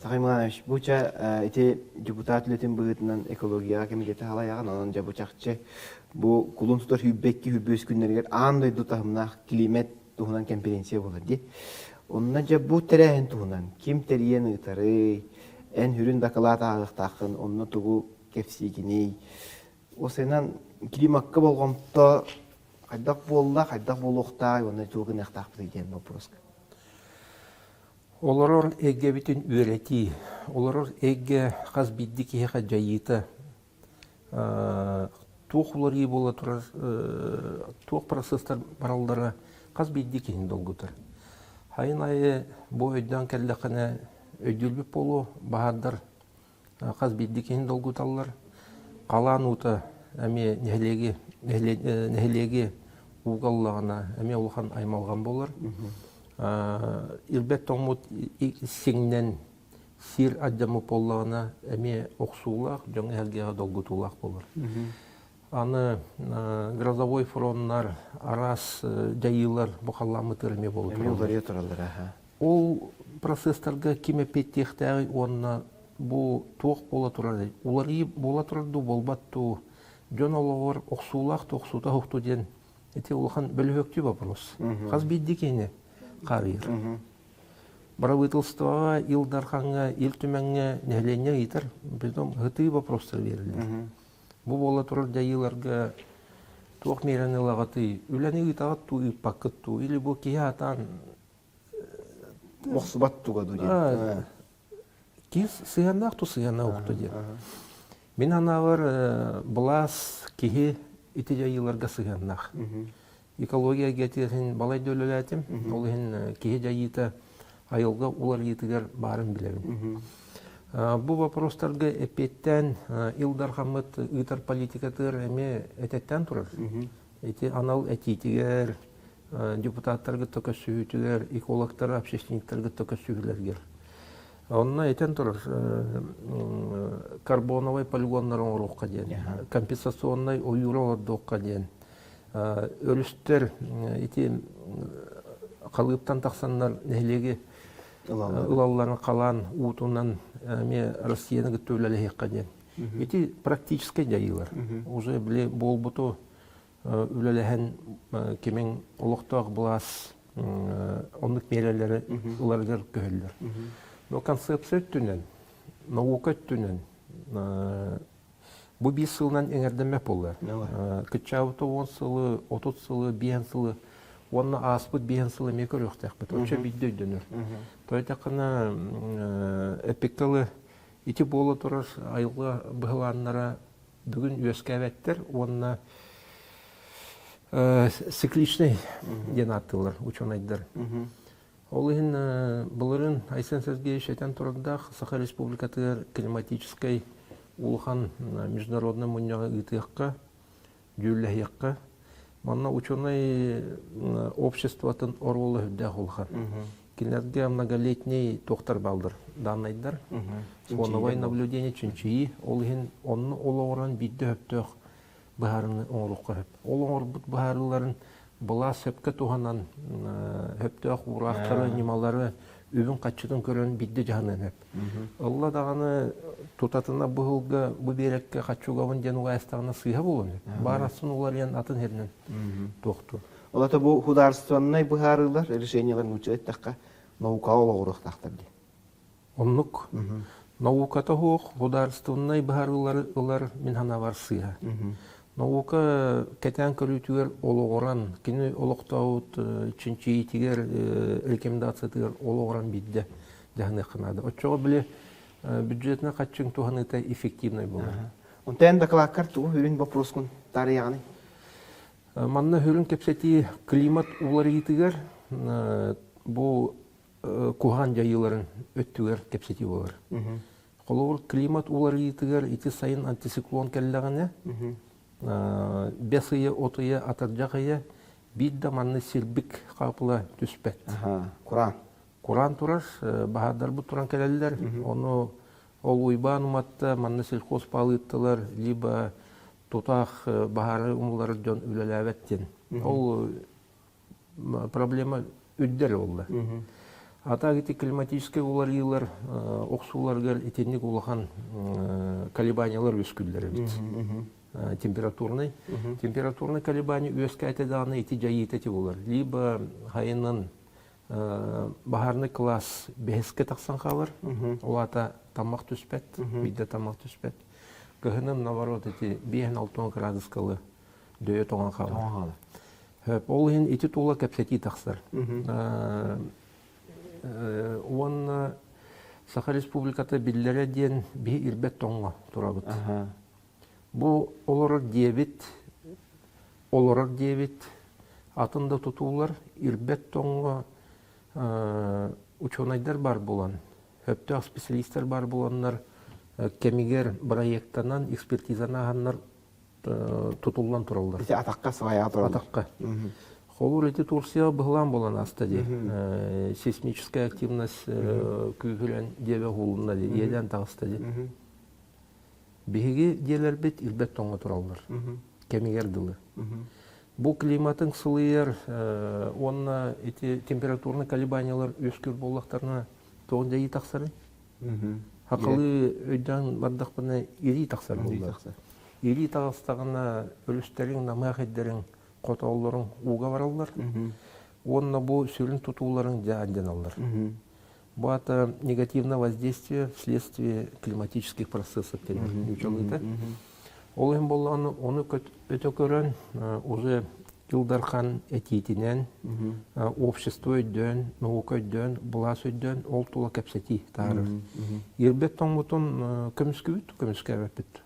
Сахай Миланович, бу ча ити депутат үлэтин быһыытынан экологияҕа комитеты халайаҕын, онон дьэ бу чахчы бу кулун тутар сүүрбэкки сүүрбэс күннэригэр аан дойду таһымнаах килиимэт туһунан конференция буолар дии. Онно дьэ бу тэрээһин туһунан ким тэрийэн ыытарый, эн сүрүн дакылаат ааҕыахтааххын, онно тугу кэпсиигиний? Осенан климакка болҕомто хайдах буолла, хайдах буолуохтааҕый уонна тугу гыныахтаахпытый диэн боппуруоска. Олорор эйгэбитин үөрэтии, олорор эйгэ хас биирдии киһиэхэ дьайыыта туох уларыйыы буола турар, туох процесстар бараллара хас биирдии киһини долгутар. Хайын аайы бу өйдөөн кэллэххинэ өйдүүлбүт буолуо, баһаардар хас биирдии киһини долгуталлар. Халаан уута эмиэ нэһилиэги нэһилиэги ууга ыллаҕына эмиэ улахан аймалҕан буолар. Ирбэт тоҥмут сиҥнэн сир алдьаммыт буоллаҕына эмиэ охсуулаах, дьоҥ эһэргэҕэ долгутуулаах буолар. Аны грозовой фроннар, араас дьайыылар бу халлааммытыгар эмиэ буола Эмиэ уларыйа тураллар аха. Ол процесстарга ким эппиэттиэхтээҕий уонна бу туох буола турарый? Уларыйыы буола турар дуу, буолбат дуу? Дьон олоҕор охсуулаах да охсуута суохтуу диэн ити улахан бөлүһүөктүү вопрос. Хас биирдии киһини хаарыйар. Бырабыыталыстыбаҕа, Ил Дархаҥҥа, Ил Түмэҥҥэ нэһилиэнньэ ыйытар, притом ытыы вопростар биэрэллэр. Бу буола турар дьайыыларга туох миэрэни ылаҕытый? Үлэни ыытаҕыт дуу, ыыппаккыт дуу? Или бу киһи аатаан Мохсубат туга дуу диэн. Киһи сыһыаннаах ту сыһыаннаах укту диэн. Мин анаабар былаас киһи ити дьайыыларга сыһыаннаах. Экология эйгэтин балай да үлэлээтим. Ол иһин киһи дьайыыта айылҕа уларыйыытыгар баарын билэбин. Бу вопростарга эппиэттээн Ил Дархаммыт ыытар политикатыгар эмиэ этэттээн турар. Ити анал этиитигэр, депутаттарга кытта көрсүһүүтүгэр, экологтар, общественниктарга кытта көрсүһүүлэригэр. Онно этэн турар карбоновай полигоннар оҥоруохха диэн, компенсационнай ойууру олордуохха диэн, өрүстэр ити халыыптан тахсаннар нэһилиэги ылалларын халаан уутунан эмиэ Россияны кытта үлэлэһиэххэ диэн. Ити практическай дьайыылар. Уже били буолбуту үлэлэһэн кимиҥ олохтоох былаас оннук миэрэлэри ыларыгар көһөллөр. Но концепция өттүнэн, наука өттүнэн бу биир сылынан эҥэрдэммэт буолла. Кыччаабыта 10 сылы, 30 сылы, 5 сылы уонна ааспыт 5 сылы эмиэ көрүөхтээхпит. Оччо биирдэ өйдөнөр. То эттэххинэ эппиккэ ити буола турар айылҕа быһылааннара бүгүн үөскээбэттэр уонна цикличный диэн ааттыыллар учуонайдар. Ол иһин былырыын Айсен Сергеевич этэн турардаах Саха Республикатыгар климатическай улахан международный мунньаҕы ыытыахха, дьүүллэһиэххэ. Манна учуонай обществотын оруола үрдээх улахан. Кинилэргэ многолетний туохтар бааллар, даннайдар, фоновое наблюдение чинчийии, ол иһин онно олоҕуран биирдэ сөптөөх быһаарыыны оҥоруохха сөп. Ол оҥорбут быһаарыыларын былаас сөпкө туһанан, сөптөөх уураахтары, ньымалары, үбүн-хаччытын көрөн биирдэ дьаһаныан сөп. Ылла даҕаны тутатына бу сылга бу биэрэккэ хаччугабын диэн угаайыстаҕына сыыһа буолуон сөп. Баар атын уларыйан атын сиринэн туохтур. Ол это бу художественнай быһаарыылар, решениелар нуучча эттэххэ, наукаҕа олоҕуруохтаахтар дии. Оннук. Науката суох художественнай быһаарыылары ылар мин санаабар сыыһа. Наука кэтээн көрүүтүгэр олоҕуран, кини олохтообут чинчийиитигэр, рекомендациятыгар олоҕуран биирдэ дьаһаныахха наада. Оччоҕо били бюджетнай хаччыҥ туһаныыта эффективнай буолар. Онтон дакылааккар тугу сүрүн боппуруоскун таарыйаҕыный? Манна сүрүн кэпсэтии климат уларыйыытыгар бу куһаҕан дьайыыларын өттүгэр кэпсэтии буолар. Холобур, климат уларыйыытыгар ити сайын антициклон кэллэҕинэ, бэс ыйа, от ыйа, атырдьах ыйа биир да манна силбик хаапыла түспэт. Кураан. Кураан турар, баһаардарбыт туран кэлэллэр. Ону ол Уйбаан уматта, манна сельхозпал ыыттылар, либо тутаах баһаары умулларар дьон үлэлээбэт диэн. Ол проблема үрдэр буолла. А так ити климатическай уларыйыылар охсууларыгар итинник улахан колебаниялар үөскүүллэр эбит. Температурный. Температурный колебание үөскээтэ даҕаны ити дьайыыта ити булар. Либо хайынан баһаарнай класс бэһискэ тахсан хаалар. Ол аата таммах түспэт, биирдэ таммах түспэт. Кыһынын наоборот ити 5-6 градускалы дөйө тоҥон хаалар. Ол иһин ити тула кэпсэтии тахсар. Уонна Саха Республиката биллэрэ диэн биһи ирбэт тоҥҥо турабыт. Бу олорор диэбит, олорор диэбит атын да тутуулар ирбэт тоҥҥо учуонайдар бар буолан, сөптөөх специалистар бар буоланнар кэмигэр проектанан, экспертизаны ааһаннар тутуллан тураллар. Ити атахха сваяҕа тураллар. Атахха. Холур ити Турция быһылаан буолан ааста дии. Сейсмическая активность күүһүрэн диэбэ уһулунна дии, иэдээн таҕыста дии. Биһиги дьиэлэрбит ирбэт тоҥҥо тураллар. Кэмигэр дылы. Бу климатыҥ сылыйар уонна ити температурный колебаниялар үөскүүр буоллахтарына тоҕо дьайыы тахсарый? Хахалы өйдөөн бардахпына ирии тахсар буолла. Ирии таҕыстаҕына өрүстэриҥ, намыһах ирдэриҥ, хотооллоруҥ ууга бараллар. Уонна бу сүрүн тутууларыҥ дьэ алдьаналлар. Бу аата негативное воздействие вследствие климатических процессов диэн нуучалыыта. Ол иһин буоллаҕына ону өтө көрөн уже Ил Дархан этиитинэн общество өйдөөн, наука өйдөөн, былаас өйдөөн ол тула кэпсэтии таарар. Ирбэт тоҥмутун көмүскүүбүт, көмүскээбэппит.